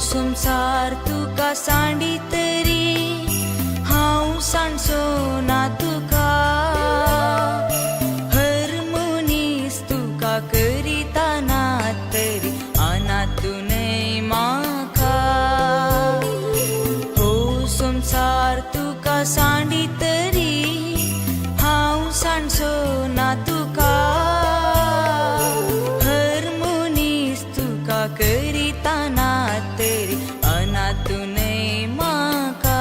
संवसार तुका सांडी तरी हांव सांडचो ना तुका. हर मनीस तुका करिता ना तरी अनाथ न्हय म्हाका. हो संवसार तुका सांडी तरी हांव सांडचो ना तुका. हर मनीस तुका करिता ना तरी अनाथ न्हय म्हाका.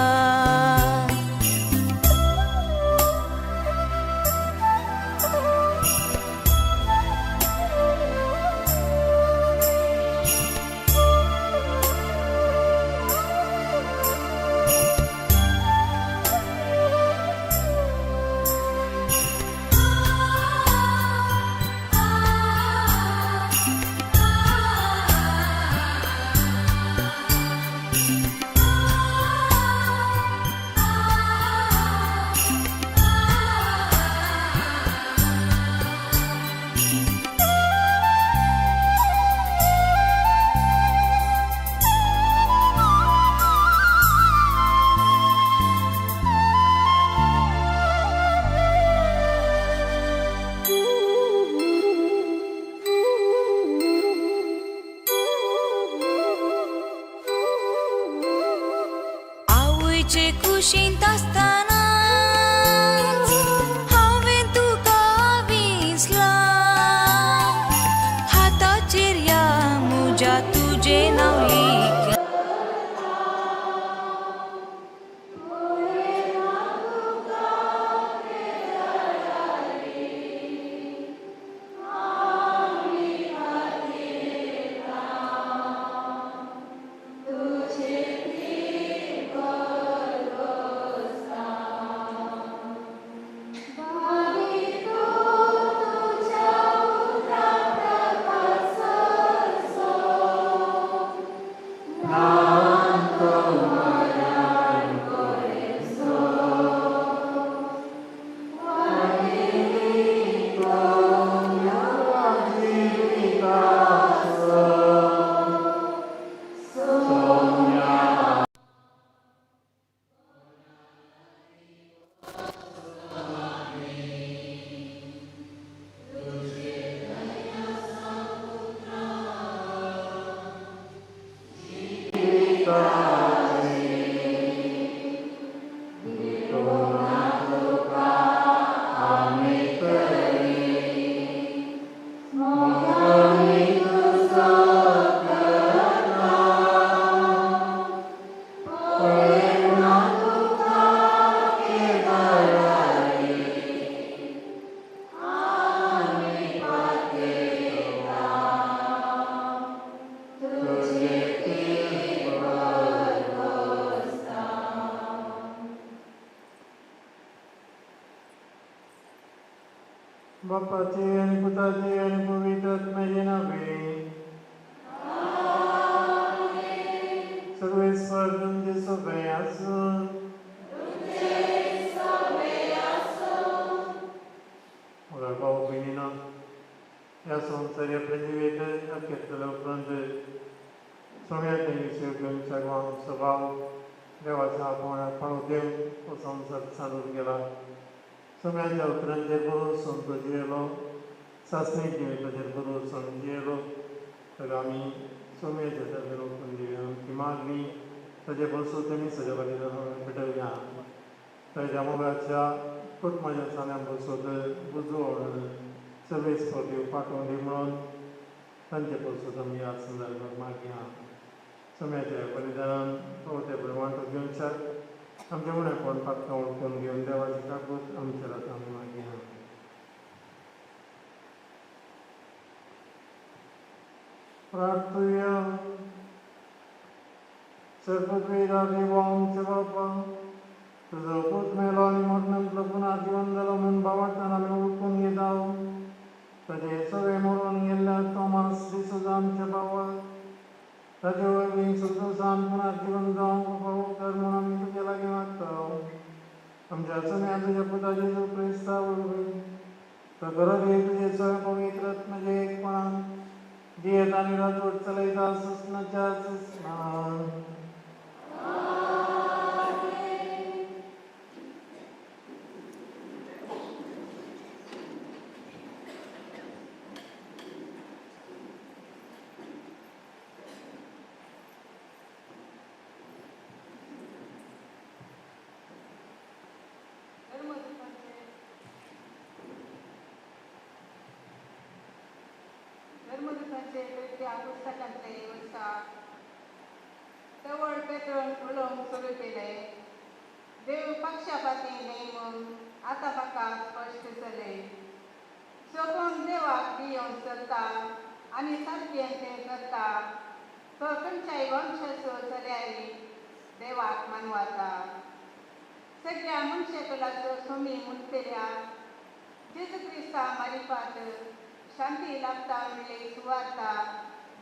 आवयचे कुशींत आसतना हांवें तुका विंचलां. हाताचेर ह्या म्हज्या तुजें नांव लिखलां. बापाचे आनी पुताचे आनी पवित्र आत्म्याचे नावे. सर्वेस्पर तुमचे सोबे आसूं. भाऊ भयणीनो, ह्या संवसार आपल्या जिवीत अखेरतल्या उपरांत सगळ्या विशय घेवन सगळ्यांक स्वभाव देवाच्या आपोवण्याक पाळो दिवन हो संवसार चालून गेला. सगळ्यांच्या उतरांचेर बरोवन तो जियेलो, सासणीक जिविताचेर बरोवन जियेलो. तर आमी सोम्याच्या ताचेर वचून दिवया आमची मागणी. ताचे बसून आमी सगळ्या बलिदान भेटोवया. ताच्या मोगाच्या कुटुंबाच्या चान्या बसून बुजवण सर्वेस्पर देव पाठोवन दी म्हणून तांचे बसून आमी ह्या संदर्भात मागया. सोम्याच्या बलिदानान तो ते प्रमाण घेवच्याक आमच्या उणेपण पातकां वळखून घेवन देवाची काकूत आमच्या रात आमी मागया. प्रार्थुया. सर्वपृथ्वीरा देवा आमच्या बापा, तुजो पूत मेलो आनी मरणांतलो पुनः जिवन जालो म्हूण भावार्थान आमी वळखून घेता. ताजे सगळे मरून गेल्ल्या तोमास डिसोजा आमच्या भावाक ताजे वरवीं संतोशान पुनः जिवन जावंक फावो कर म्हूण आमी तुजे लागीं मागता. आमच्या चम्या तुज्या पुता जेजू क्रिस्ता वरवीं तो गरजे तुजे स्वयं पवित्र आत्म्याचे एकपणान जियेता. आनी राजवट चलयता सुसनाच्या सुसना. धर्मदूतांचे त्या पुस्तकांतले वर्सा तवळ पेत्रोन उलोवंक सुरू केलें. देव पक्षपाती न्हय म्हूण आतां म्हाका स्पश्ट जालें. सगून देवाक भियोवन चलता आनी सारकें तें करता तो खंयच्याय वंशाचो जाल्यार देवाक मानवाता. सगळ्या मनशाकुलाचो स्वामी म्हणटल्या जेजू क्रिस्ता मारिफात शांती लाभता म्हणले सुवार्ता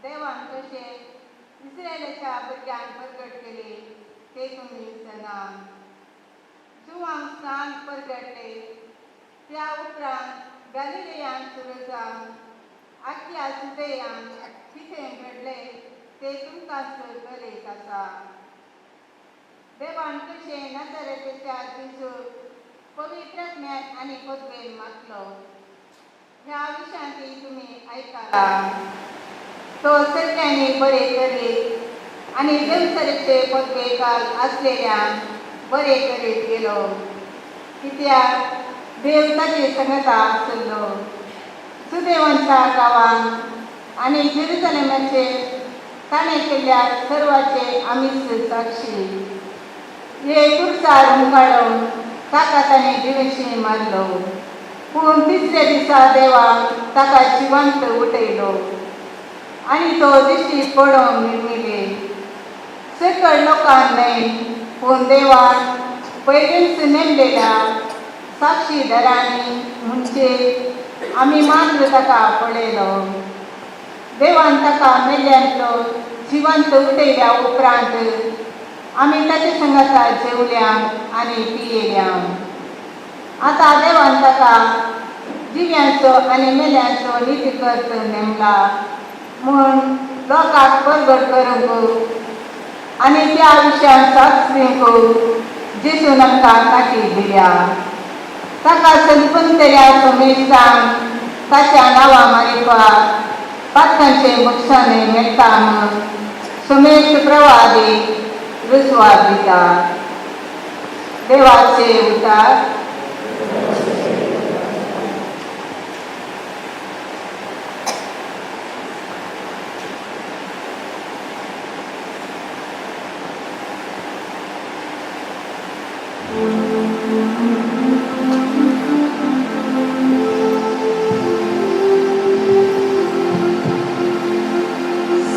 देवान कशें इस्रायलाच्या भुरग्यांक परगट केले ते तुमी जाणा. जुवांक स्नान परगटले त्या उपरांत गालिलेयान सुरू जावन आख्या जुदेयान कितें घडलें तें तुमकांच कळीत आसा. देवान कशें नाजारेताच्या जेजूक पवित्र आत्म्यान आनी पदवेन मातलो ह्या विशयांत तुमी आयकला. तो सगळ्यांनी बरे करीत आनी देवसरेचे पदवेकाल आसलेल्यान बरे करीत गेलो, कित्याक देव ताचे संगता आसलो. सुदेवांच्या गांवांत आनी जेरुसलेमाचेर ताणें केल्ल्या सर्वाचे आमीच साक्षी. हे कुर्सार हुंकाळून ताका ताणें जिवेशी मारलो, पूण तिसऱ्या दिसा देवान ताका जिवंत उठयलो आनी तो दिश्टी पडोवंक निर्मिले. सकळ लोकांक न्हय पूण देवान पयलींच नेमलेल्या साक्षीदारांनी म्हणजे आमी मात्र ताका पळयलो. देवान ताका मेल्ल्यांतलो जिवंत उठयल्या उपरांत आमी ताचे संगाता जेवल्या आनी पियेल्या. आतां देवान ताका जिव्यांचो आनी मेल्यांचो नितीकर्त नेमला म्हूण लोकांक परगट करूंक आनी त्या विशयान साक्ष दिवंक जेजून आमकां ताकीद दिल्या. ताका संपंतल्या सोमेस्तान ताच्या नांवा मारिफात पातकांचें बक्षाणें मेळटा म्हूण सोमेस्त प्रवादी रुजवात दिता. देवाचे उतार.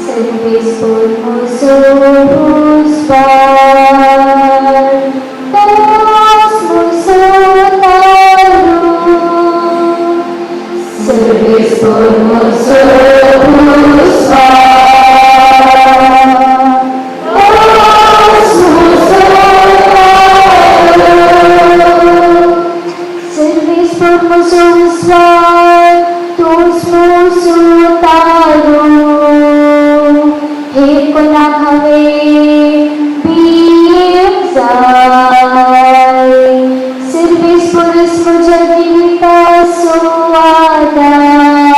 Servis por musuh swar, tos musuh taru. Servis por musuh swar, tos musuh taru. Servis por musuh swar, tos musuh taru. हे कोणाक हांवें भिवंक जाय, सर्वेस पुरूस म्हज्या जिविताचो आदार.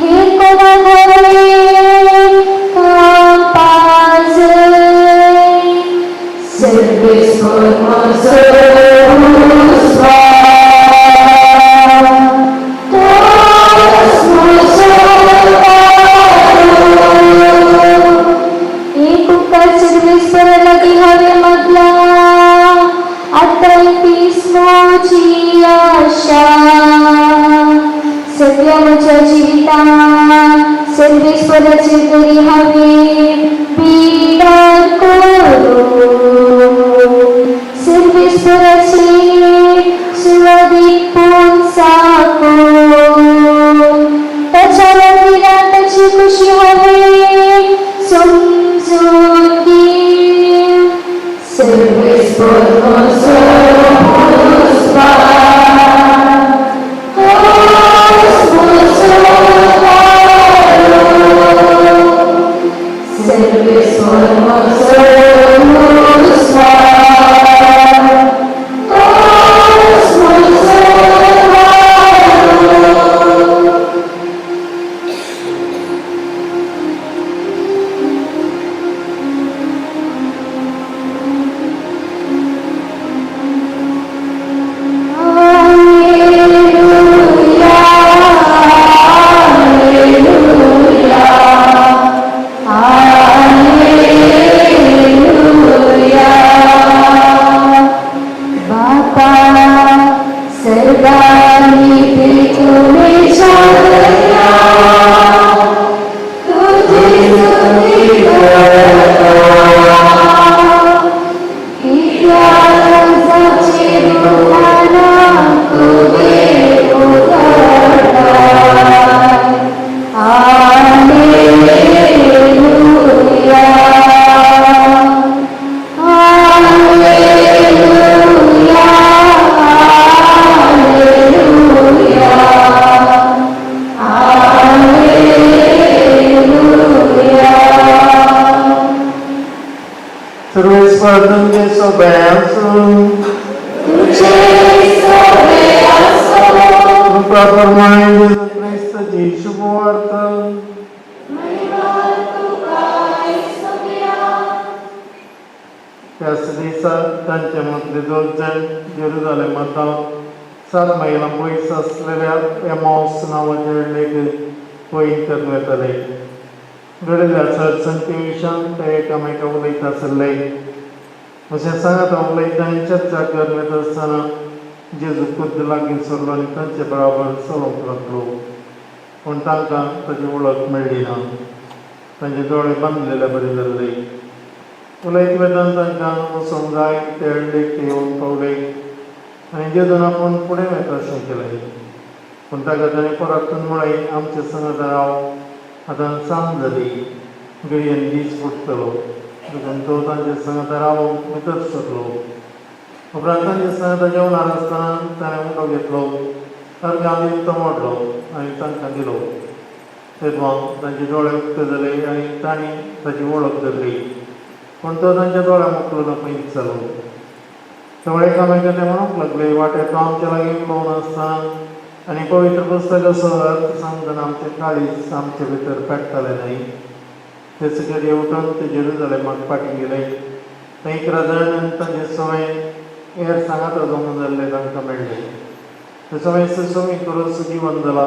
हे कोणाक हांवें कांपाजय, सर्वेस पुरूस स्वार, तोच म्हजो तारो. एक उपकार सर्वेस्परा लागीं हांवें मागला, आतांय तीच म्हजी आशा. सगळ्या म्हज्या जिवितांत सर्वेस्पराचे तरी हांवें बिडार करूं. सर्वेस्पराचे सुवादीक पूण साकून ताच्या मंदिरांत ताची खुशी हांवें समजून घेवं. सर्वेस्पर म्हजो स्वार, तोच म्हजो तारो. सर्वेस्पर तुमचे सोबे आसूं. तुझे सोबे आसो. कृपा प्रमाणे जेजू क्रिस्ताची शुभवार्ता. महिमा तुका येसुया. त्याच दिसा तांचे मदले दोग जाण जेरुजालेमांत 7 मैलां पयस आसलेल्या एमावस नांवाच्या वेळेक पयंतर वताले. घडिल्ल्या सरसंती विशयान ते एकामेका उलयत आसले. अशें सांगता उलयता आनी चर्चा करून वता आसतना जेजू खुद्द लागीं सरलो आनी तांचे बराबर चलोवंक लागलो. पूण तांकां ताची वळख मेळ्ळी ना. तांचे दोळे बांदलेले बरी जाल्ले. उलयत वेतान तांकां वचूंक जाय ते हळडीक ते येवन पावले आनी जेजून आपूण फुडें वता अशें केलें. पूण ताका ताणें परतून म्हळें, आमचे संगत राव, आतां सांज जाली, घडयेन दीस बुडटलो. देखून तो तांचे संगत रावूंक भितर सरलो. उपरांत तांचे संगत जेवणार आसतना ताणें उंडो घेतलो, अर्गां दिवन तो मोडलो आनी तांकां दिलो. तेन्ना तांचे दोळे उक्ते जाले आनी तांणी ताची वळख धरली. पूण तो तांच्या दोळ्या मुखलो पयस जालो. सगळे एकामेका ते म्हणूंक लागले, वाटेर तो आमच्या लागीं उलोवन आसतना आनी पवित्र पुस्तकाचो अर्थ सांगतना आमचें काळीज आमचे भितर पेट्टालें न्हय. तेच घडये उठून ते जेरुजालेमाक फाटीं गेले. थंय 11 जाण आनी तांचे सवंय हेर सांगाता जमून जाल्ले तांकां मेळ्ळे. ते सवंय सवी करून जिवन जाला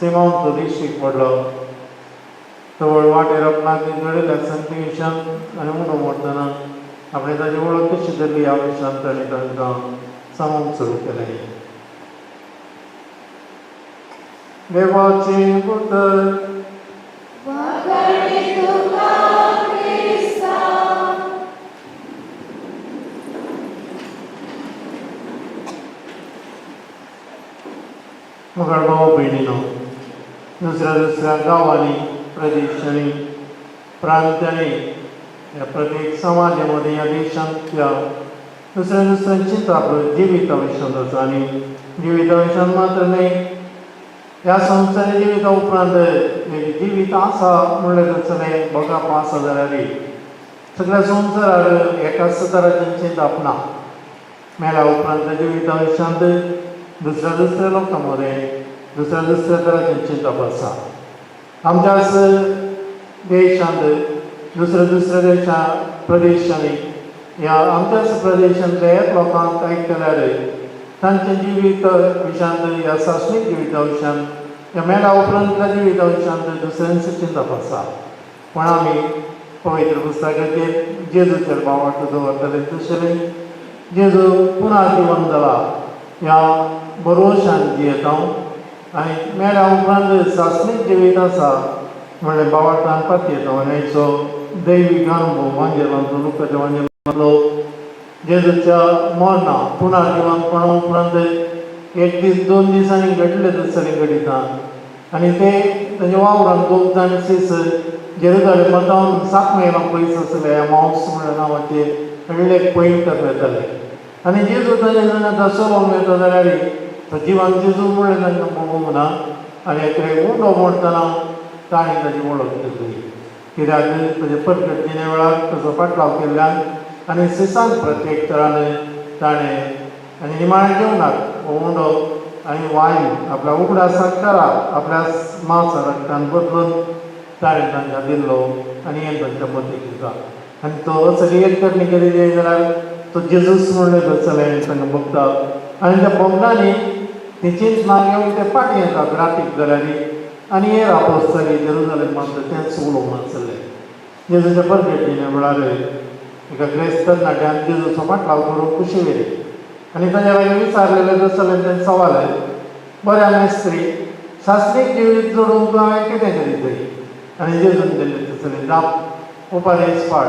सिमावन तो दिश्टीक पडलो. तवळ वाटेर आपणाक घडिल्ल्या संती विशयान आनी उंडो मोडटना आपणें ताची वळख कशी धरली ह्या विशयान ताणें तांकां सांगूंक सुरू केलें. देवाचें उतर. वाखाणे तुका क्रिस्ता. मुखार भाव भयणीनो, दुसऱ्या दुसऱ्या गांवांनी, प्रदेशांनी, प्रांतांनी, ह्या प्रत्येक समाजा मदीं, ह्या देशांतल्या दुसऱ्या दुसऱ्या चिंतप जिविता विशयांत आसा. आनी जिविता विशयांत मात्र न्हय, ह्या संवसारी जिविता उपरांत एक जिवीत आसा म्हणलें तसलें बघप आसा जाल्यार सगळ्या संवसारार एकाच तराचें चिंतप ना. मेल्या उपरांत जिविता विशयांत दुसऱ्या दुसऱ्या लोकां मदें दुसऱ्या दुसऱ्या तराचें चिंतप आसा. आमच्याच देशांत दुसऱ्या दुसऱ्या देशा प्रदेशांनी ह्या आमच्याच प्रदेशांतल्या एक लोकांक आयकल्यार तांचें जिवीत विशयांत, ह्या सासणीक जिविता विशयांत, ह्या मेल्या उपरांतल्या जिविता विशयांत दुसऱ्यांचें चिंतप आसा. पूण आमी पवित्र पुस्तकाचेर जेजूचेर भावार्थ दवरतले तशें जेजू पुनः जिवन जाला ह्या भरवशान जियेता आनी मेल्या उपरांत सासणीक जिवीत आसा म्हणल्यार भावार्थान पातयेता. आनी हाचो दैवीक अनुभव वांजेलांतलो, लुकाच्या वांजेलांतलो जेजूच्या मरणा पुनः जिवनपणा उपरांत एक दीस 2 दिसांनी घडले तसलें घडिता. आनी ते तांच्या वावरान दोग जाण सीस जेरुजालेमा जावन 7 मैलां पयस आसले मावस म्हणल्या नांवाचे व्हडले पयंतर वताले. आनी जेजू तांच्या संगात चलोवंक वता जाल्यार तो जिवन जेजू म्हणलें तांकां पळोवंक ना. आनी एकले उंडो मोडटना ताणें ताची वळख केली. कित्याक ताजे परगट दिण्या वेळार ताचो फाटलाव केल्ल्यान आनी सिसांक प्रत्येक तरान ताणें आनी निमाणें जेवणाक हो उंडो आनी वायन आपल्या उगडासाक करा आपल्या मांसा रक्तान बदलून ताणें तांकां दिल्लो आनी हें तांच्या मतीक दिता. आनी तो असली एक करणी केली जाल्यार तो जेजूस म्हणलें तसलें तांकां बगता. आनी त्या भोगणांनी ती चिंतनां घेवन ते फाटीं येतात रातीक जाल्यार आनी हे आपोस्तली जेरुजालेमांत तेंच उलोवंक नासलें. जेजूच्या परगट दिण्या वेळार एका ग्रेस्त तरणाट्यान जेजूचो फाटलाव करून कुशी व्हेली आनी ताच्या लागीं विचारलेलें तसलें तें सवाल, बऱ्या मेस्त्री, सासणीक जिवीत जोडूंक हांवें कितें करीत जाय? आनी जेजून दिल्लें तसलें जाप, उपादेस पाड.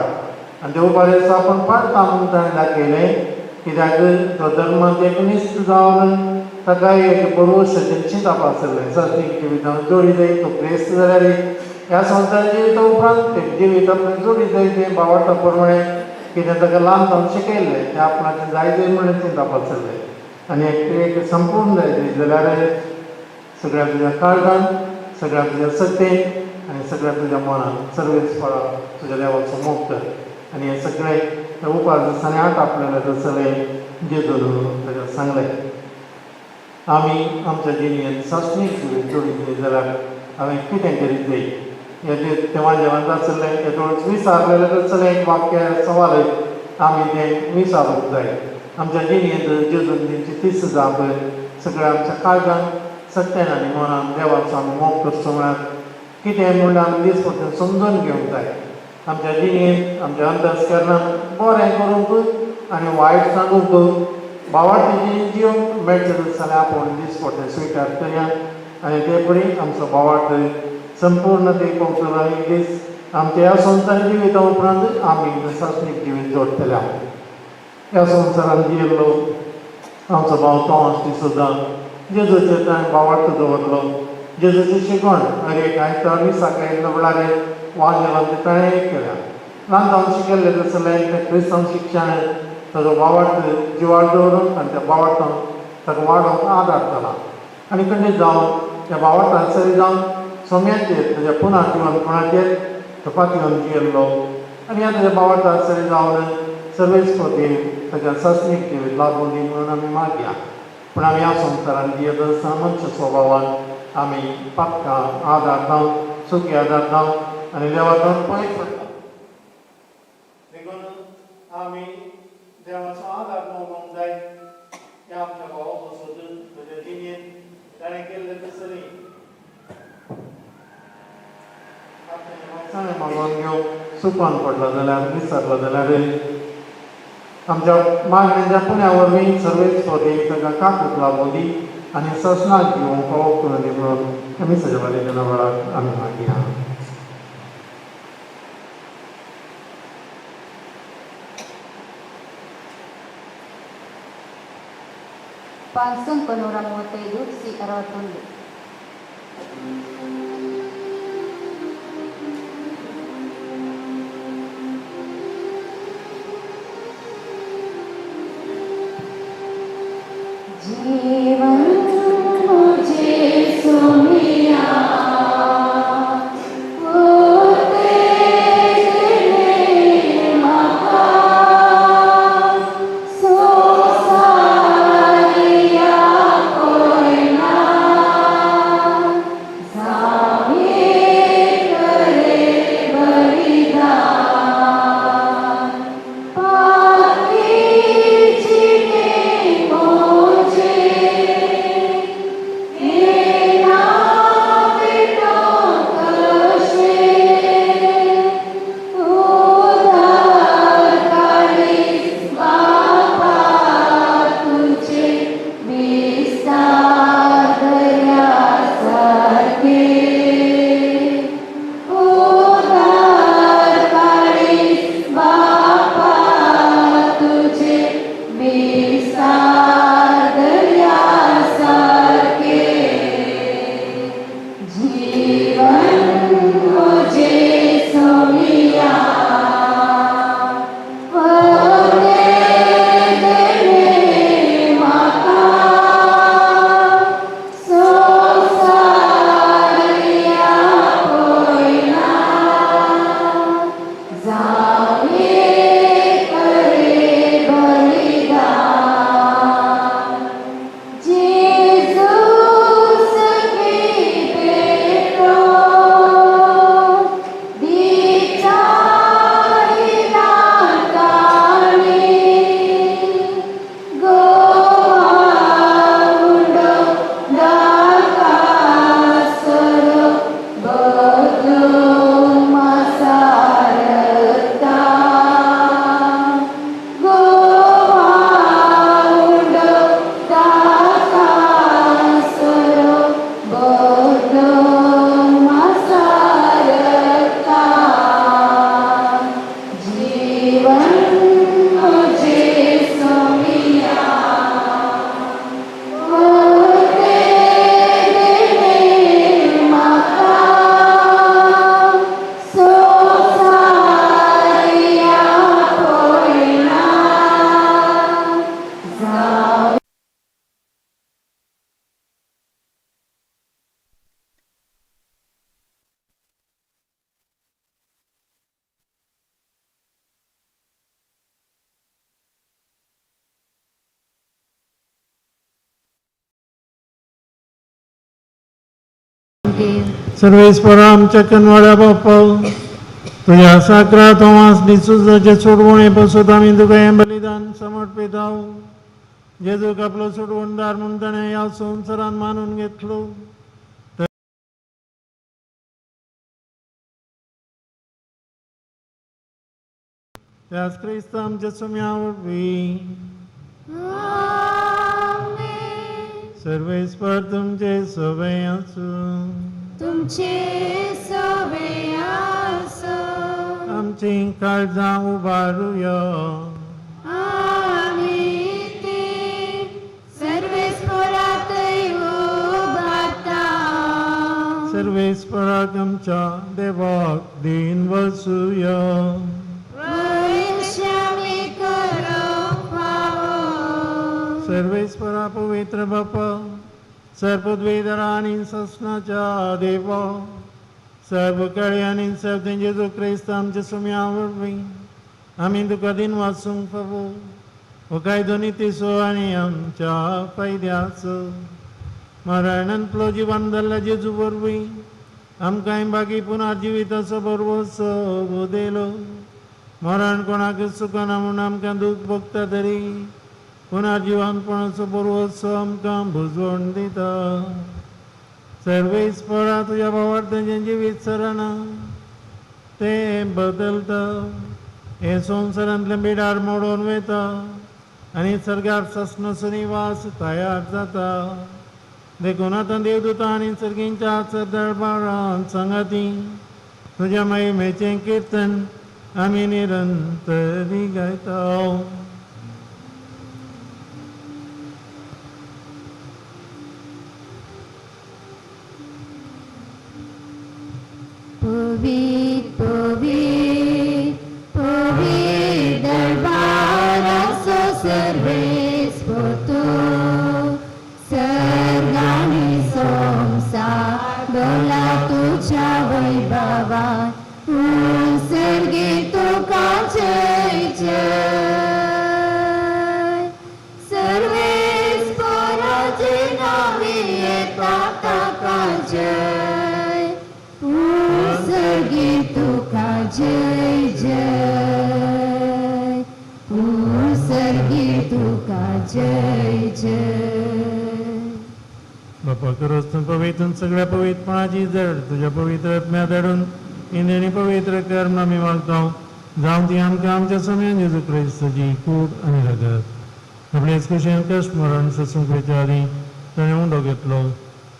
आनी ते उपादेस आपूण पाडटा म्हूण ताणें दाखयलें. कित्याक तो धर्मांत एकनिश्ठ जावन ताका एक बरोवशाचें चिंतप आसलें. सासणीक जिवितां जोडी जाय तो ग्रेस्त जाल्यार ह्या संवसाराच्या जिविता उपरांत तें जिवीत आपणें जोडी जाय तें भावार्था प्रमाणें कितें ताका ल्हान जावन शिकयल्लें तें आपणाचें जाय जाय म्हणून चिंतप आसलें. आनी एक संपूर्ण जाय जाल्यार सगळ्या तुज्या काळजान, सगळ्या तुज्या सत्तेन आनी सगळ्या तुज्या मनान सर्वेस फळां तुज्या देवाचो मोग कर. आनी हें सगळें त्या उपास दिसांनी आठ आपल्याला तसलें जेजून ताका सांगलें. आमी आमच्या जिणेंत सासणीक जिवीत जोडिल्लें जाल्यार हांवें कितें करीत जाय हेजेर तेव्हा जेवण आसलें हेजो विचारलेलें तसलें एक वाक्य सवाल आमी तें विचारूंक जाय. आमच्या जिणेंत जेजून दिवची तीच जाप सगळ्या आमच्या काळजान सत्यान आनी मनान देवाचो आमी मोग करचो म्हळ्यार कितें म्हणल्यार आमी दीसपट्टे समजून घेवंक जाय. आमच्या जिणेंत आमच्या अंतस्करणान बरें करूंक आनी वायट सांगूंक भावार्थी जिवंक मेळचें जाल्यार आपूण दीसपट्टे स्विकार करया आनी ते परी आमचो भावार्थ संपूर्ण ते पावतलो एक दीस आमच्या ह्या संवसारी जिविता उपरांत आमी सासणीक जिवीत जोडटले. ह्या संवसारांत जियेल्लो आमचो भाव तोमास डिसोजा जेजूचेर ताणें भावार्थ दवरलो. जेजूची शिकवण हर एक आयतार मिसाक आयिल्लो वेळार वाजेलान ते ताणें केल्या. ल्हान जावन शिकयल्लें तसलें तें क्रिस्तांव शिक्षण ताजो भावार्थ जिवार दवरून आनी त्या भावार्थान ताका वाडोवंक आदार जाला आनी खंडीत जावन त्या भावार्थान सरी जावन सोम्याचेर ताज्या पुना जिवनपणाचेर तो जियेल्लो आनी ह्या ताज्या भावार्थान सरी जावन सर्वेस्पती ताच्या सासणीक जिवीत लाभूं दी म्हणून आमी मागया. पूण आमी ह्या संवसारान जियेत आसतना मनशा स्वभावान आमी पातकां आदार जावन सुखी आदार जावन आनी देवाक पयस पडटा. देखून आमी देवाचो आदार मागूंक जाय. ह्या आमच्या भावा पसून ताच्या जिणेंत ताणें केल्लें तसलें आपणें मागोवन घेवंक सुपान पडलो जाल्यार विसरलो जाल्यार आमच्या मागण्यांच्या पुण्या वरवीं सर्वेस्पती ताका काकूट लागूं दी आनी ससनाक घेवंक फावो करून दी म्हणून आमी सगळ्या वेळार आमी मागया. 535 61. जीवन मुझे सुनिया सर्वेस्परा आमच्या कनवाड्या बापा, तुज्या साक्रा थोमास डिसूजाचे सोडवणे पसून आमी तुका हें बलिदान समर्पिताव. जेजूक आपलो सोडवणदार म्हूण ताणें ह्या संवसारान मानून घेतलो. त्याच क्रिस्त आमच्या सुम्या वरवीं. सर्वेस्पर तुमचे सवे आसूं. तुमचे सवे आसूं. आमची काळजां उबारुया. आमी ती सर्वेस्परातय उबारता. सर्वेस्पराक आमच्या देवाक दीन वसुया. सर्वेस्परा पवित्र बापा, सर्वद्वेदरा आनी ससनाच्या देवा, सर्व काळी आनी सर्व जेजू क्रिस्त आमच्या सुम्या वरवीं आमी तुका दिन वाचूंक फावो हो कायदो नितीचो आनी आमच्या फायद्याचो. मरणांतलो जिवन जाल्ल्या जेजू वरवीं आमकांय बाकी पुनर्जिविताचो बरवसो दिलो. मरण कोणाक चुकना म्हूण आमकां दूख भोगता तरी पुनर्जिवनपणाचो बरवसो आमकां भुजवण दिता. सर्वेस्परा तुज्या भावार्थाचें जिवीत सरना तें बदलता. हें संवसारांतलें बिडार मोडून वयता आनी सर्गार ससनाचो निवास तयार जाता. देखून आतां देवदूता आनी सर्गींच्या दरबारान सांगाती तुज्या महिमेचें किर्तन आमी निरंतरी गायता. पवित्र पवित्र पवित्र दरबाराचो सर्वेस्पर सर्गानी संवसार डोला तुज्या वैभवान सर्गी तुका जय जय. सर्वेस्पराचे नांवी येता ताका जय. सर्गी तुका जय जय. सर्गी तुका जय जय. बापा करोस तूं पवित्र सगळ्या पवित्रपणाची जड तुज्या पवित्र आत्म्या धाडून इंद्रिणी पवित्र कर म्हूण आमी मागता. जावं ती आमकां आमच्या समयान जेजू क्रिस्ताची कूड आनी रगत. आपलेच कुशेन कश्ट मरण सोसूंक वयच्या आदीं ताणें उंडो घेतलो,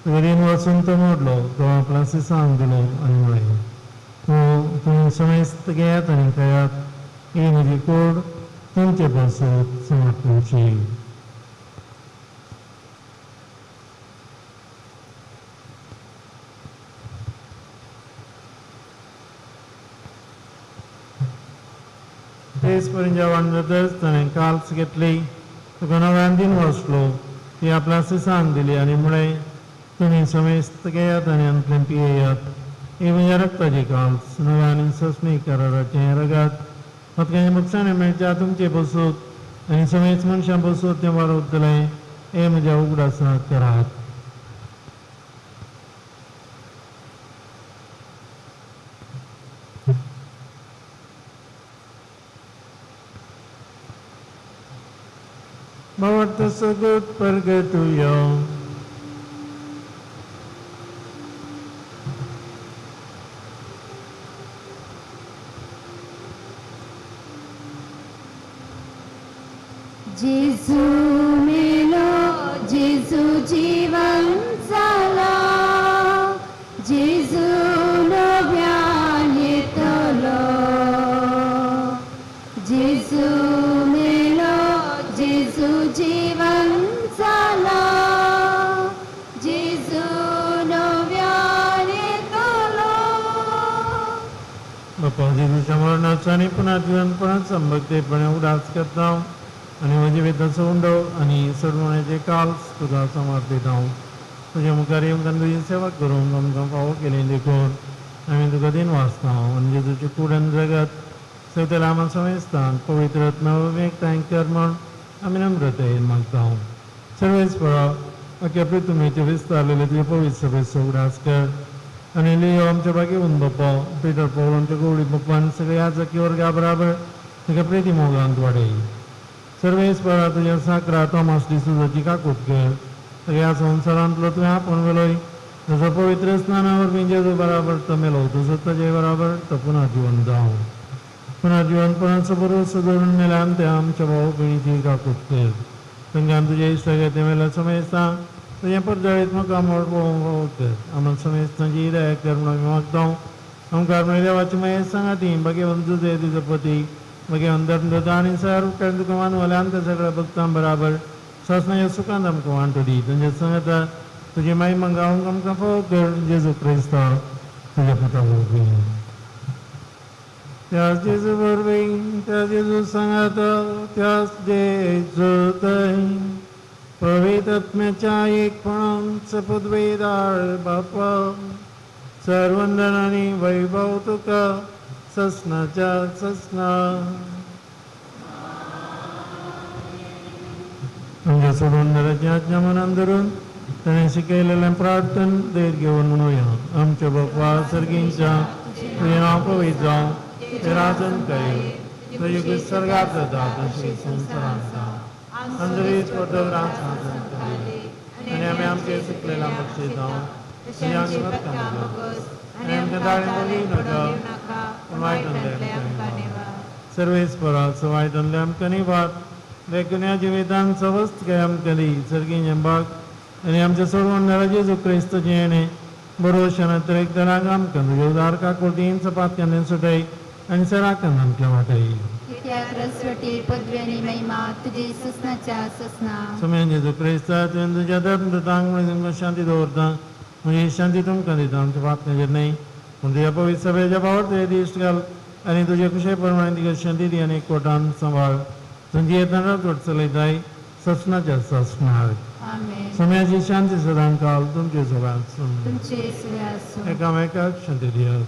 तुका वचून तो मोडलो, तो आपल्या सिसांक दिलो आनी म्हळें, तूं तुमी समेस्त घेयात आनी खायात, ही म्हजी कूड तुमचे पासत समर्पणची. तेच पर्यंत जेवण जातच ताणें काल्स घेतली, तुका नव्यान दिन वसलो, ती आपल्या सिसांक दिली आनी म्हळें, तुमी समेस्त घेयात आनी आमतलें पियेयात, ही म्हज्या रक्ताची काल्स, नव्या आनी सस्मी कराराचें रगत, पत्क्याचें मुकसाणें मेळच्या तुमचे पसूत आनी समेस्त मनशां पसूत तें वारवतलें, हें म्हज्या उगडासाक करात. भावार्थ सगळत परगटुया. जेजू मेलो, जेजू जीवन जाला, जेजू नव्यान येतलो. जेजू मेलो, जेजू जीवन जाला, जेजू नव्यान येतलो. बापा जेजूच्या मरणाचो आनी पुनर्जीवनपणाचो भक्तीपणे उडास करता आनी म्हज्या वेताचो उंडो आनी सोडवण्याचे काल्स तुका समर्पिता. तुज्या मुखार येवंक आनी तुजी सेवा करूंक आमकां फावो केली देखून आमी तुका दिन वाचता. आनी जेजूचे कूड आनी रगत सगल्या आमा समेस्तांक पवित्र आत्म्या एकठांय कर म्हूण आमी नम्रतायेन मागता. सर्वेस्परा अख्या पृथ्वीचे विस्तारलेले तुजे पवित्र सभेचो उगडास कर आनी लियो आमच्या भाग्यवंत बाप्पा पिटर पौल आमच्या गवळी बाप्पा आनी सगळ्या जकी वर्गा बराबर तुका प्रिती मोगांत वाडय. सर्वेस्परा तुज्या साकरा टॉमास डिसुजाची काकूत कर. सगळ्या संवसारांतलो तुवें आपोवन व्हेलोय जसो पवित्र स्नाना वरवीं जेजू बराबर तो मेलो तसो ताजे बराबर तो पुनर्जिवन जावं. पुनर्जिवनपणाचो भरोसो दवरून मेल्यान ते आमच्या भाव भयणीची काकूत कर. तांकां तुजे इश्टागती मेल्या समेस्तां तुजें परजळीत मुखामळ पळोवंक कर. आमकां समेस्तांची दया कर म्हणून आमी मागता. आमकां म्हळ्यार देवाची मयेस सांगाती भाग्यवंत तुजे तुजो पती भाग्यवंत धर्मदूत आनी सर तुका मानवल्यान त्या सगळ्या भक्तां बराबर सासणाच्या सुखांत आमकां वांटो दी. तुमच्या सांगाता तुजी महिमा गावंक आमकां फावो कर जेजू क्रिस्ता तुज्या पुता वरवीं. त्याच जेजू वरवीं त्या जेजू सांगाता त्याच जेजू थंय पवित्र आत्म्याच्या एकपणान सपदवेदार बापा सर्वंदन आनी वैभव तुका ससनाच्या ससना. तुमच्या सोडून दराची आज्ञा मनान धरून ताणें शिकयलेलें प्रार्थन धैर्य घेवन म्हणुया. आमच्या बापा सर्गींच्या तुजें नांव पवित्र जावं, तुजें राजन कर, तुजें स्वर्गात जाता तशें संवसारांत जावं. अंदरीच पदरान साधन आनी आमी आमचे चुकलेल्या बक्षितां तुज्या आमकां आनी आमकां दाळी पडूं नाका पूण वायटांतले आमकां निवार. सर्वेस्पराचो वायटांतले आमकां निवार. देखून ह्या जिवितान सवस्त काय आमकां दी सर्गीं झेंबाक आनी आमच्या सोडवणदारा जेजू क्रिस्तचें येणें बरोवशान तरेकतरांक आमकां तुज्या उदार काकुळटीन चपातकांनी सुटय आनी सराकान आमकां वाटय. कित्याक रसवटी पदवी आनी महिमा तुजी ससनाच्या ससना. सोम्यान जेजू क्रिस्ता तुवें तुज्या धर्मदूतांक म्हणून तुमकां शांती दवरता म्हजी शांती तुमकां दिता. आमच्या पापण्याचेर न्हय पूण तुज्या पवित्र सभेच्या पावर तुवें दिश्ट घाल आनी तुजे कुशे प्रमाणे तिका शांती दी आनी एकवटान सांबाळ. तुमची येतना चड चलयताय ससनाच्या ससनाक. आमेन. सोम्याची शांती सदां काल तुमचे सगळ्यांत आसूं. तुमचे सुवे आसूं. एकामेकाक शांती दियात.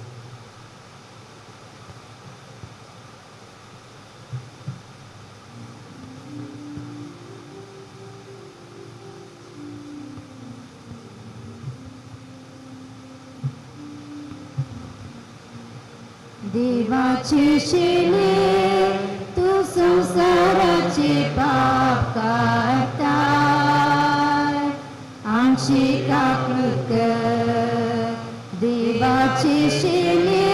देवाची शिले तू संसाराचे पाप काडताय आमची काकूत कर. देवाची शिले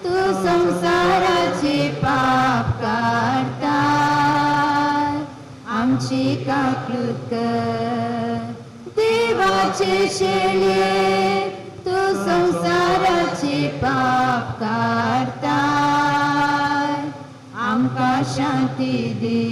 तू संसाराचे पाप काडताय आमची काकूत कर. देवाचे शिले तू संसाराचे पाप काडताय आमकां शांती दी.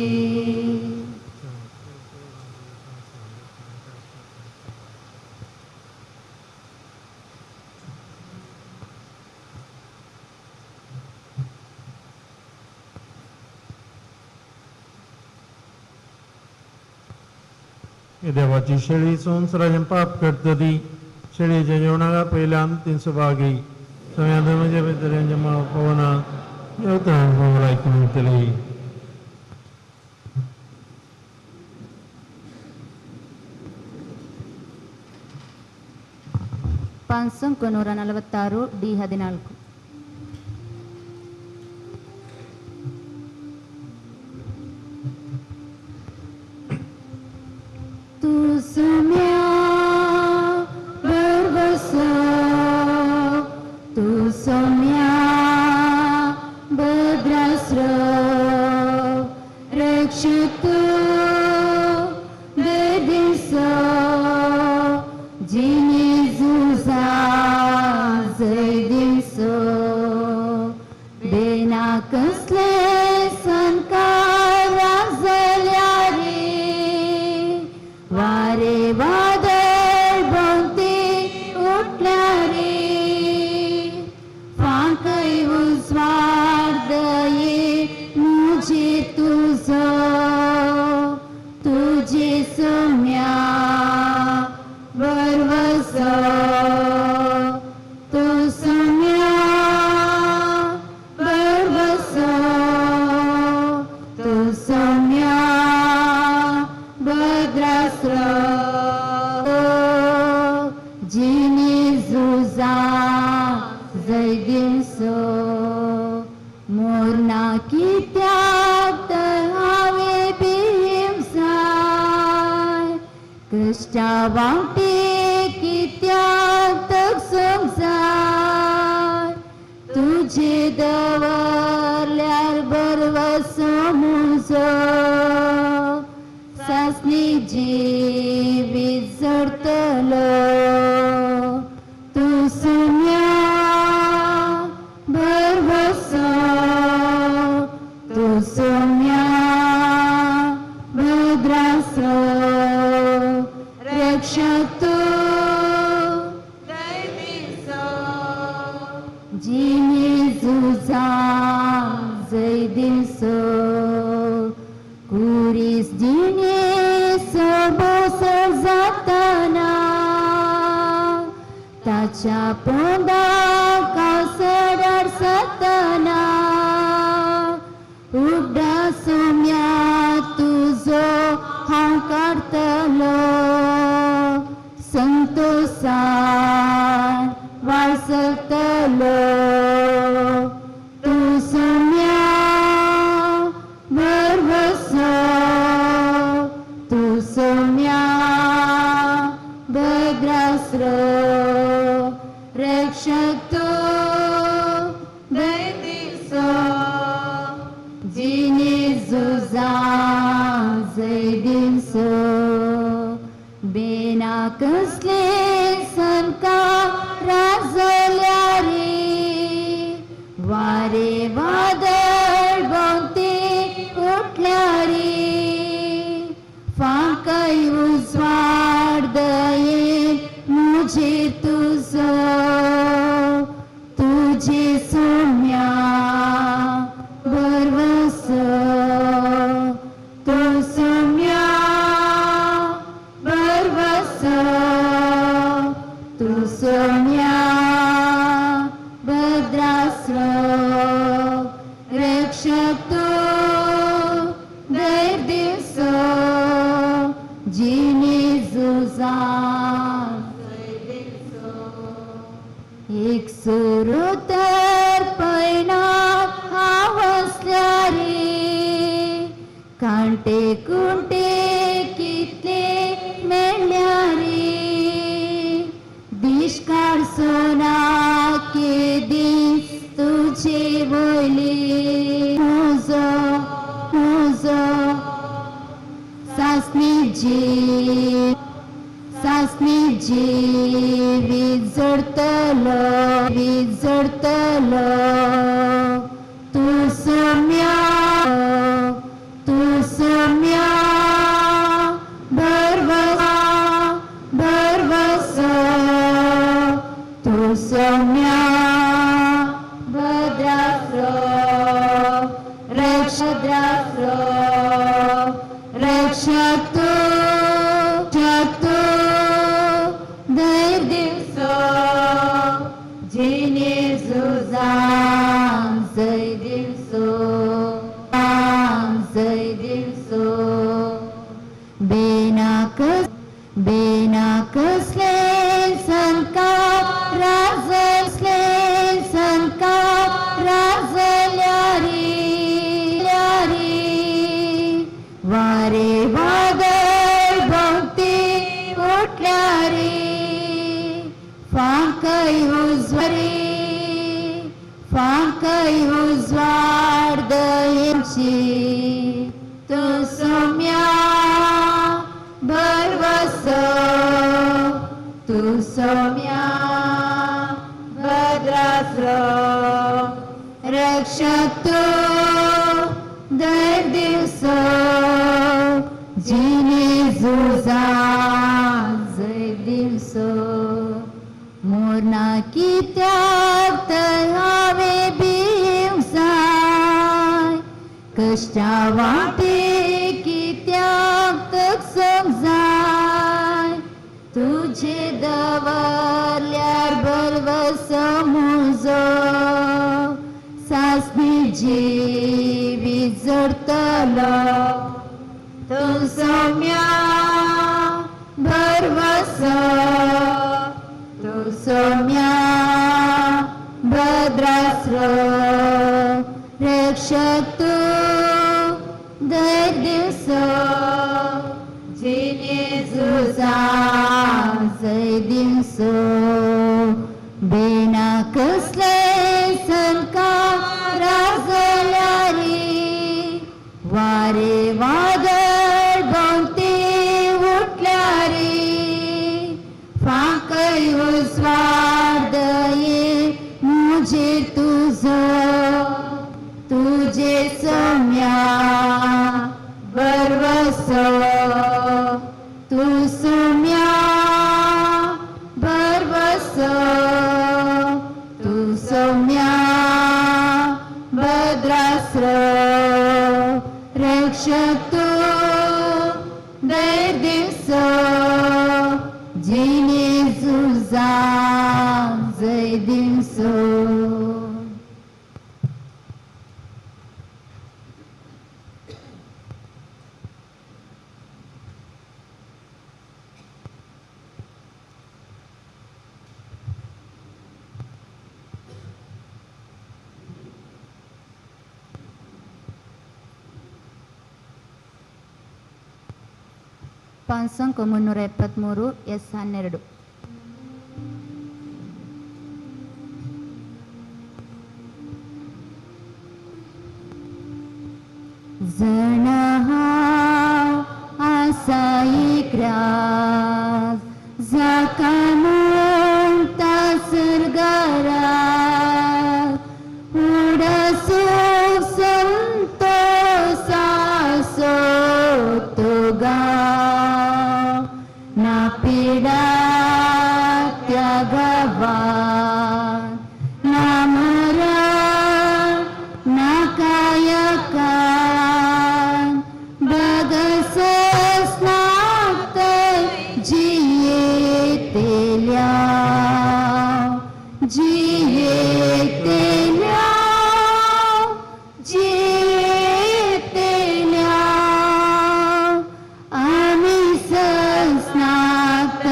हे देवाची शेळी संवसाराचें पाप करता ती शेळयेच्या जेवणाक पयल्यान ती सुभागी सगळ्या धर्माच्या भितर हेंचें पवना देवतां आयकून वतली. ಪಾನ್ಸಂಕು 146 ಡಿ 14. तू सम्या भरवसो तू सम्या भद्रास्रो रक्षतु बेदिसो जिने झुजा जय दिसो बेना कसले संकार जाल्यारी वारे वादळ भोंवती उठल्यारी फांकय उजवाड दये मुझे तुझो जय दिवसो मोरना कित्याक तर हांवें भिवंक जाय कश्टा वांटे कित्याक तकसूंक जाय तुजे दवरल्यार बरवसो म्हजो सासणी जिवीत जोडतलो तूं सुम्या भरवसो तूं सुम्या भद्रासो रक्षक तूं जिणे झुजा जय दिसो कुरीस जिणे सबोसर जातना ताच्या पोंदा कावसरार सतना उगडा सोम्या तुजो हांव काडटलो संतोसान वाळसतलो तूं सोम्या भरवसो तूं सोम्या भद्रास्रो रक्षक तूं दिसो जिणे झुजा जय दिसो बेना कसले संकार जाल्यार वारे वादळ भोंवती उठल्यार फांकय उजवाड दयेन म्हजेर तुजो तुजे सोम्या भरवसो तूं सोम्या भरवसो तूं सोम्या भद्रास्रो रक्षक तूं दर दिवसो जिणे झुजा एक सुरू तर पयणाक हांव आसल्यार कांटे कुंटे कितले मेळ्ळ्यार दिश्कार सोना केदीस तुजे वयली म्हजो म्हजो सासणी जी सासणी जिवीत जोडतलो वीज जोडतलो तूं सोम्या तूं सोम्या भरवसा भरवसो तूं सोम्या भद्रास्रो रक्षद्रास्रो रक्षक तूं रक्षक तूं धैर्य दिवसो जिणे झुजा जय दिवसो जय दिवसो बेना कस बेना कसले संकार राजसले संकार राजल्यारी ल्यारी वारे वादळ भोंवती उठल्यारी फांकय उजवारी फांकय उजवाड दयेची तूं सोम्या भरवसो तूं सोम्या भद्रास्रो रक्षक तूं दर दिवसो जिणे झुजा जय दिवसो मोरना कित्याक तर हांवें भिवंक जाय कश्टा वाटे कित्याक तकसूंक जाय तुजे दवरल्यार भरवसो म्हजो सासणी जिवीत जोडतलो तूं सोम्या भरवसो तूं सोम्या. भद्रास्रो रक्षक तूं दर दिवसो जिणे झुजा जय दिवसो बेना कसले संकारा जाल्यारी वारे वादळ भोंवती उठल्यारी फांकय उजवाड दये मुझे तुझो तुझे सम्या भरवसो तू सम्या भरवसो तू सौम्या भद्रास्र रक्षक तू दर दिवसो जिणे झुजा जय दिवसो. ಪಾನ್ಸಂಕ 373 ಎಸ್ 12. जण हांव आसा एक राज जाका म्हणटा सर्गाराज उडासूक संतोसाचो तो गांव ना पिडा त्या गांवात ना मरण ना कायकान बगसनात जियेतेल्या जियेतेल्या जियेतेल्या आमी ससनात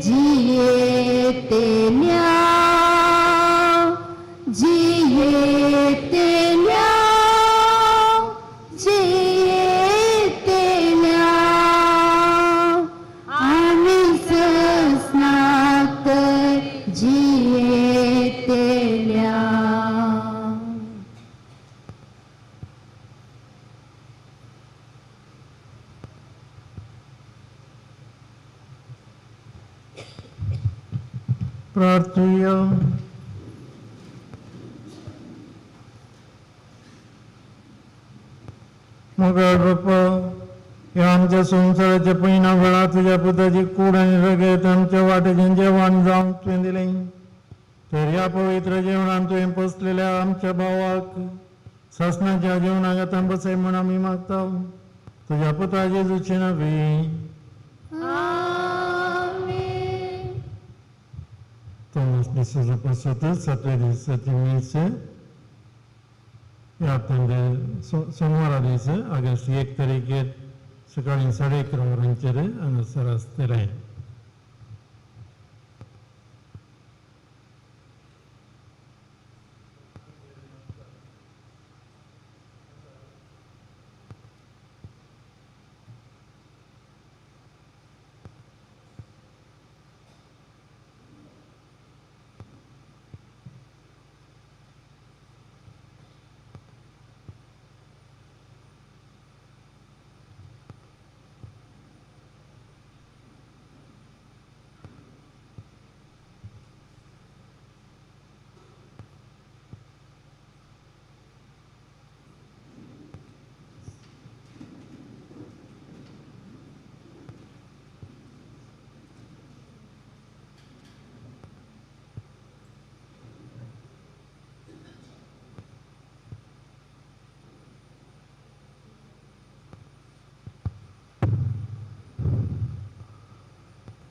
जियेतेल्या जियेतेल्या जियेतेल्या आमी ससनात जियेतेल्या. प्रार्थुया. मोगाळ बाप्पा, ह्या आमच्या संवसाराच्या पयना वेळार तुज्या पुताची कूड आनी रगत आमच्या वाटेचें जेवण जावंक तुवें दिलें, तर ह्या पवित्र जेवणान तुवें पोसलेल्या आमच्या भावाक सासणाच्या जेवणाक आतां बसय म्हूण आमी मागता, तुज्या पुता जेजूचे नांवे. आमेन. थॉमस डिसोजा पासत सातव्या दिसाची मीस. ह्या हप्त्यांत सोमवारा दीस ऑगस्ट 1 तारखेर सकाळी 11:30 वरांचेर हांगासर आसतलें.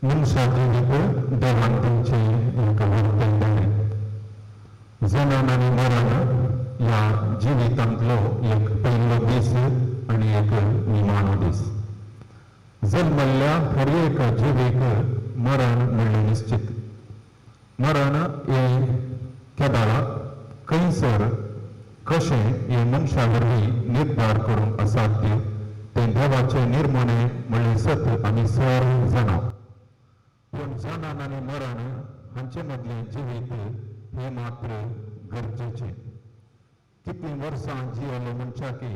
मनशाक देवान तुमचें एक वरदान दिलें. जल्म आनी मरण ह्या जिवितांतलो एक पयलो दीस आनी एक निमाणो दीस. जल्मल्ल्या हर एका जिवीक मरण म्हणलें निश्चित. मरण हें केदाळा खंय मनशा वरवीं निर्धार करूंक असाध्य तें देवाचें निर्मणें म्हणलें सत आमी सर्व जाणा. पूण जनन आनी मरण हांचे मदलें जिवीत हें मात्र गरजेचें. कितलीं वर्सां जियेलो मनशाकी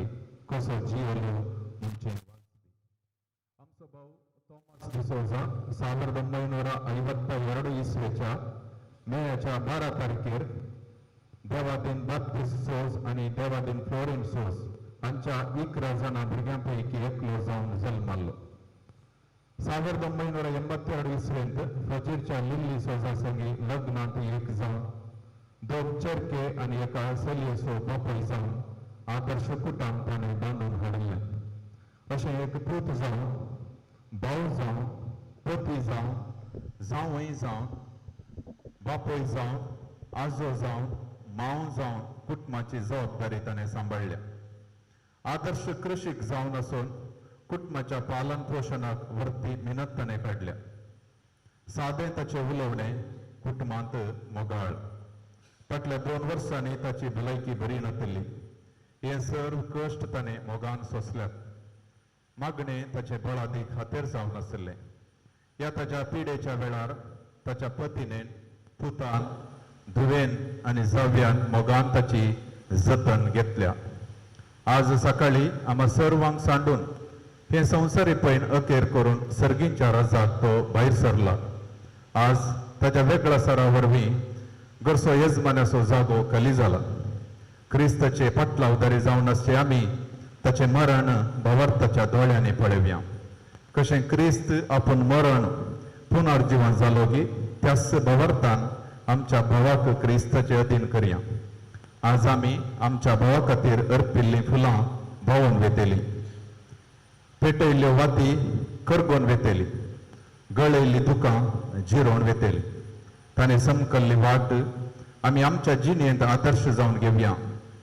कसो जियेलो म्हणचें. आमचो भाव थॉमस डिसोजा 1952 इस्वेच्या मेयाच्या 12 तारखेर देवादीन बाप्तीस्ट सोज आनी देवादीन फ्लोरीन सोज हांच्या 11 जाणां भुरग्यां पैकी एकलो जावन जल्माल्लो. 1982 इस्वेंत फजीरच्या लिल्ली सोजा संगी लग्नांत एक जावन 2 चेरके आनी एका चलयेचो बापूय जावन आदर्श कुटुंब ताणें बांदून हाडिल्लें. अशें एक पूत जावन, भाव जावन, पती जावन, जावंय जावन, बापूय जावन, आजो जावन, मांव जावन कुटुंबाची जबाबदारी ताणें सांबाळ्ळ्या. आदर्श कृशीक जावन आसून कुटुंबाच्या पालन पोशणाक वरती मेहनत ताणें काडल्या. सादें ताचें उलोवणें कुटुंबांत मोगाळ. फाटल्या 2 वर्सांनी ताची भलायकी बरी नातिल्ली. हे सर्व कश्ट ताणें मोगान सोंसल्यात. मागणें ताचे बळादीक खातीर जावन आशिल्लें. ह्या ताच्या पिडेच्या वेळार ताच्या पतीनेन, पुतान, धुवेन आनी जाव्यान मोगान ताची जतन घेतल्या. आज सकाळी आम्हा सर्वांक सांडून हे संवसारी पैन अखेर करून सर्गींच्या रजाक तो भायर सरला. आज ताच्या वेगळ्या सरा वरवीं घरचो येजमान्याचो जागो खाली जाला. क्रिस्ताचे पाटलावदारी जावन आसचे आमी ताचें मरण भावार्थाच्या दोळ्यांनी पळोवया. कशें क्रिस्त आपूण मरण पुनर्जिवन जालो की त्याच भावार्थान आमच्या भावाक क्रिस्ताचे अधीन करया. आज आमी आमच्या भावा खातीर अर्पिल्लीं फुलां भावोवन वेतली, पेटयल्ल्यो वाती करगोवन वेतली, गळयल्ली दुकां जिरोवन वेतली. ताणें समकल्ली वाट आमी आमच्या जिणेंत आदर्श जावन घेवया.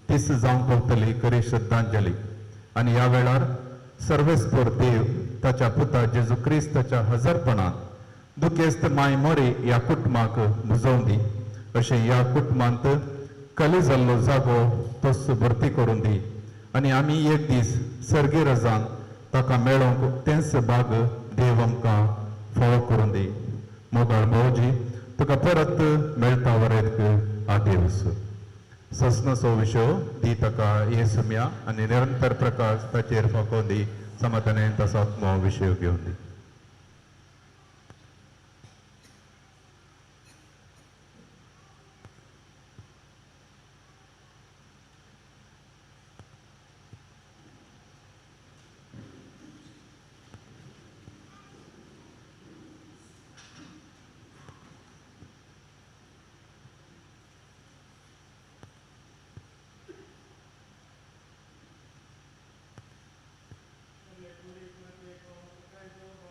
तीच जावंक पावतली खरी श्रद्धांजली. आनी ह्या वेळार सर्वेस्पोर देव ताच्या पुता जेजू क्रिस्ताच्या हजरपणांत दुखेस्त माय मोरी ह्या कुटुंबाक बुजोवन दी. अशें ह्या कुटुंबांत कली जाल्लो जागो तोच भरती करून दी आनी आमी एक दीस सर्गी रजान ताका मेळोवंक तेंच भाग देव आमकां फावो करून दी. मोगाळ भावजी, तुका परत मेळटा वरेक आदेवस. ससनाचो विशय दी ताका येसुम्या आनी निरंतर प्रकाश ताचेर फाकोवन दी. समाधानान ताचो आत्मो विशय घेवन दी. Thank you.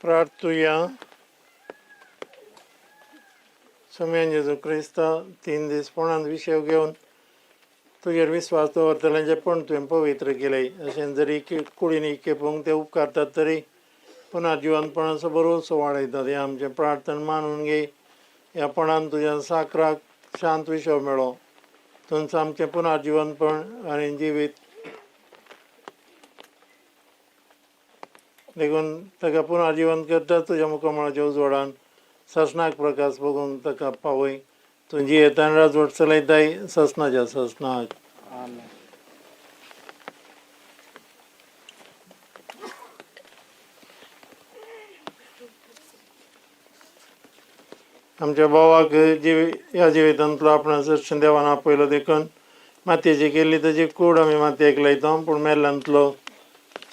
प्रार्थुया. सोम्यान जेजू क्रिस्ता, 3 दीस पणांत विशय घेवन तुजेर विस्वास दवरतल्यांचें पण तुवें पवित्र केलें. अशें जरी कुडीन खेपूंक ते उपकारतात तरी पुनः जिवनपणाचो बरोसो वाडयतात. हें आमचें प्रार्थना मानून घे. ह्या पणान तुज्या साकराक शांत विशय मेळो. तुमचो आमचें पुनर्जिवनपण आनी जिवीत देखून ताका पुनर्जिवन करता. तुज्या मुखामळाच्या उजवाडान ससनाक प्रकाश बघूंक ताका पावय. तूं जियेतान राजवट चलयताय ससनाच्या ससनाक. आमच्या भावाक ह्या जिवितांतलो आपणा सदशन देवान आपयलो देखून मातयेची केल्ली ताची कूड आमी मातयेक लायता. पूण मेल्ल्यांतलो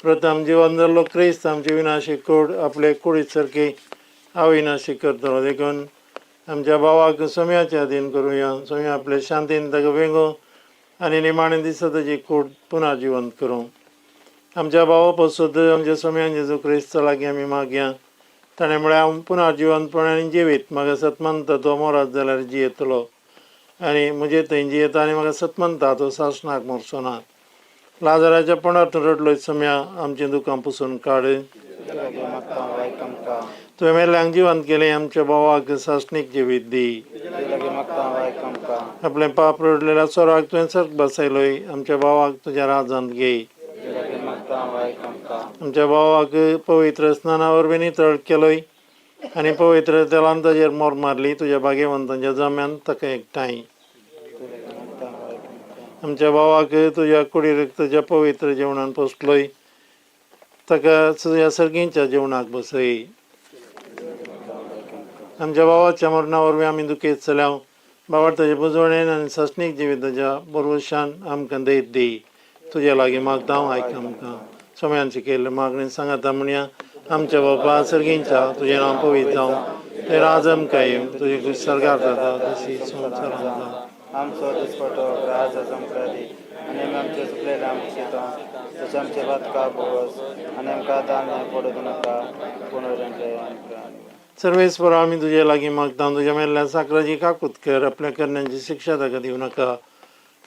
प्रथम जिवन जाल्लो क्रिस्त आमची विनाशी कूड आपले कुडीत सारकी अविनाशी करतलो. देखून आमच्या भावाक सोम्याचे अधीन करुया. सोम्या आपले शांतीन ताका वेंगो आनी निमाणे दिसा ताची कूड पुनः जिवंत करूं. आमच्या भावा पसून आमच्या सोम्यान जेजू क्रिस्ता लागीं आमी मागया. ताणें म्हळ्यार हांव पुनः जिवंतपण आनी जिवीत, म्हाका सतमनता तो मोरात जाल्यार जियेतलो आनी म्हजे थंय जियेता आनी म्हाका सतमनता तो सासणाक मरचो ना. लाजराच्या पणांत रडलो सोम्या, आमचीं दुकां पुसून काड. तुवें मेल्ल्यांक जिवंत केलें, आमच्या भावाक सासणीक जिवीत दी. आपलें पाप रडलेल्या चोराक तुवें सर्ग बसयलोय, आमच्या भावाक तुज्या राजांत घे. आमच्या भावाक पवित्र स्नाना वरवीं नितळ केलोय आनी पवित्र तेलान ताजेर मोर मारली. तुज्या भाग्यवंतांच्या जम्यान ताका एकठांय. आमच्या भावाक तुज्या कुडी तुज्या पवित्र जेवणान पोसलोय, ताका तुज्या सर्गींच्या जेवणाक बसय. आमच्या भावाच्या मरणा वरवीं आमी दुखेत जाल्या बाबा ताजे बुजवणेन आनी सासणीक जिविताच्या बरवशान आमकां दैत दी. तुज्या लागीं मागता हांव, आयक आमकां. सोम्यान शिकयल्ले मागणेन सांगाता म्हणया. आमच्या बापा सर्गींच्या, तुजें नांव पवित्र जावं, तें राज आमकां येवं, तुजी खूश सरकार जाता तशी संवसारांत जावं. आमचो दिसपटो राज आमकां दी आनी आमी आमचे चुकलेले आमकां शिता तशें आमचे भातका बोस आनी आमकां दान पडूं दिनाका पूण आमकां. सर्वेस्पर, आमी तुजे लागीं मागता, तुज्या मेल्ल्या साकराची काकूत कर. आपल्या करण्यांची शिक्षा ताका दिवं नाका,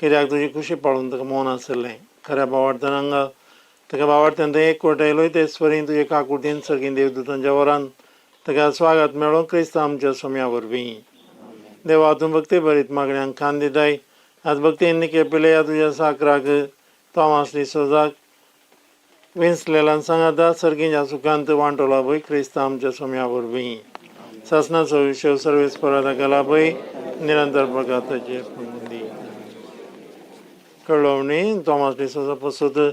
कित्याक तुजी खुशी पाळून ताका मौन आसलें. खऱ्या भावार्थान हांगा ताका भावार्थान थंय एकवट आयलोय तेच वरी तुजे काकुटीन सर्गीं देवदूतांच्या वरान ताका स्वागत मेळो क्रिस्त आमच्या सोम्या वरवीं. देवा, तूं भक्ती भरीत मागण्यांक खान दिताय. आज भक्तीन निके पिले तुज्या साकराक तोमास डिसोजाक विंचलेल्यान सांगाता सर्गींच्या सुखांत वांटो लाभय क्रिस्त आमच्या सोम्या वरवीं. सासणाचो विशय सर्वेस्परा ताका लाभय निरंतर प्रकाताचे दी. कळवणी तोमास डिसोजा पसून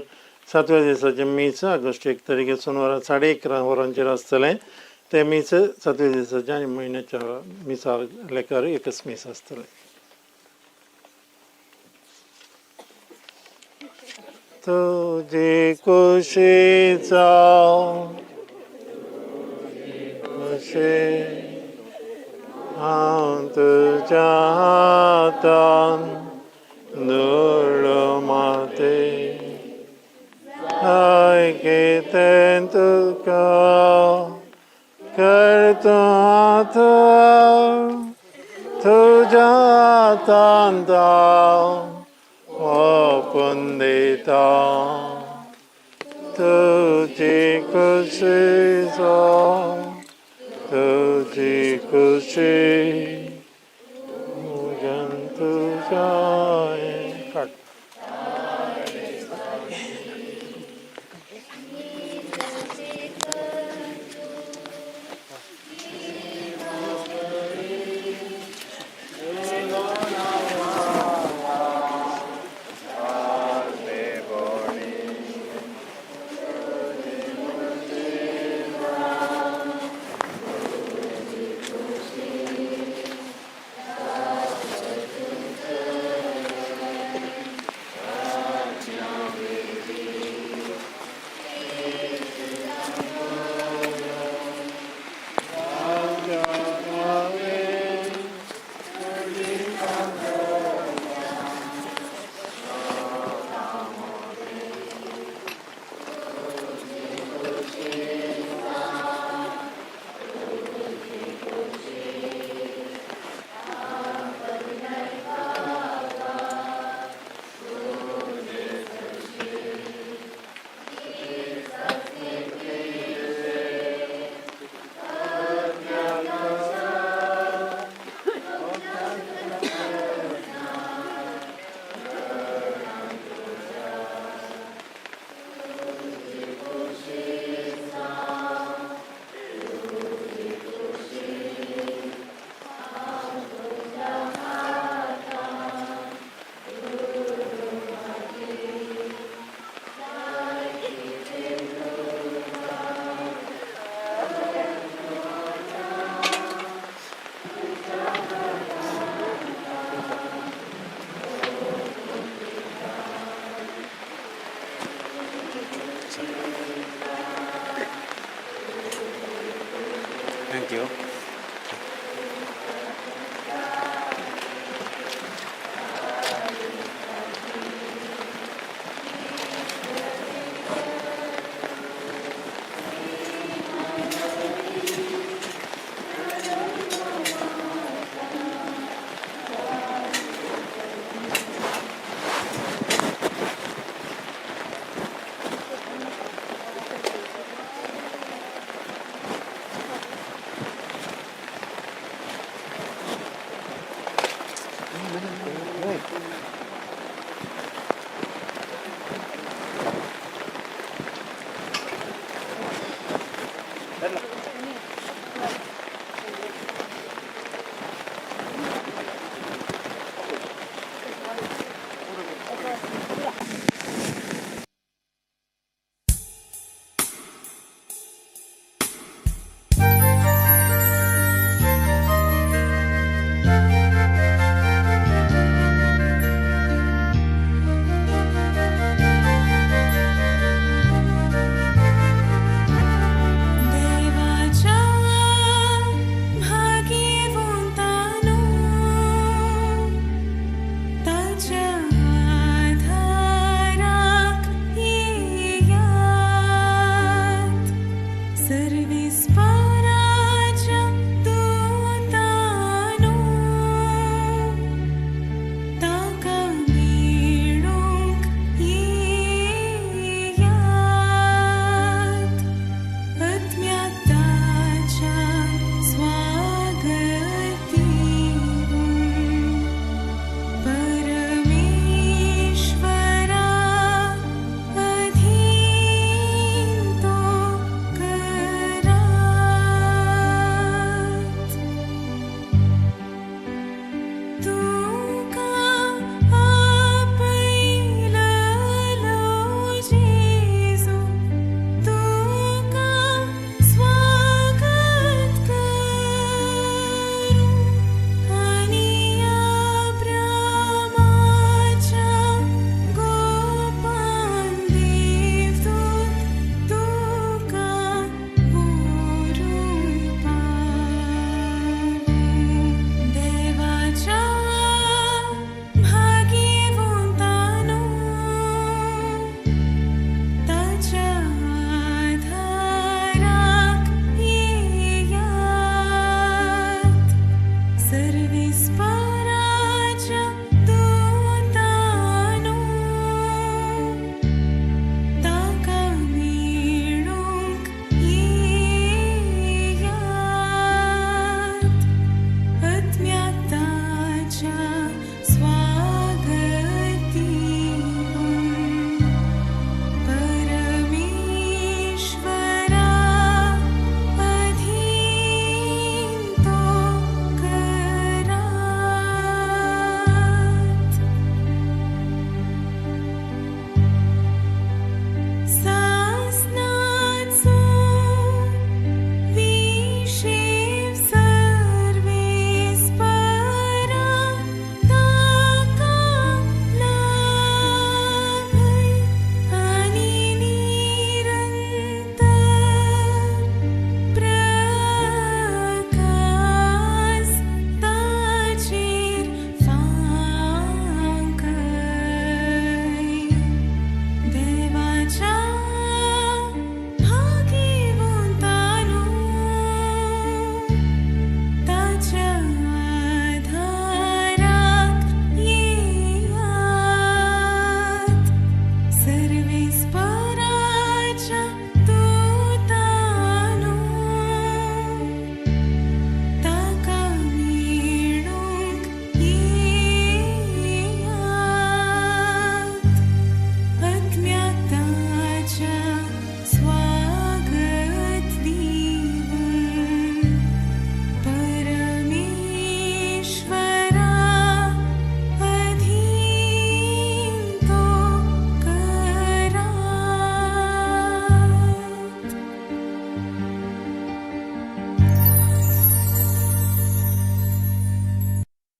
7व्या दिसाचें मीस ऑगस्ट 1 तारखेर सोनवारा 11:30 वरांचेर आसतलें. तें मीस 7व्या दिसाचें आनी म्हयन्याच्या मिसा लेखार एकच मीस आसतलें. तुजी खुशी जावं, खुशी हांव तुज्या हातान धुळो माते आयकितें तुका करता हात तुज्या हातान ओपून दिता. तुजी खुशी जावं, तुजी खुशी म्हज्यान तुज्या काड. देवाच्या भागीवंतानो ताच्या आधाराक येयात सर्वेस्पराच्या दूतानो ताका मेळूंक येयात आत्म्याताच्या स्वागतीवून परमेश्वरा अधीन तो करात. तूं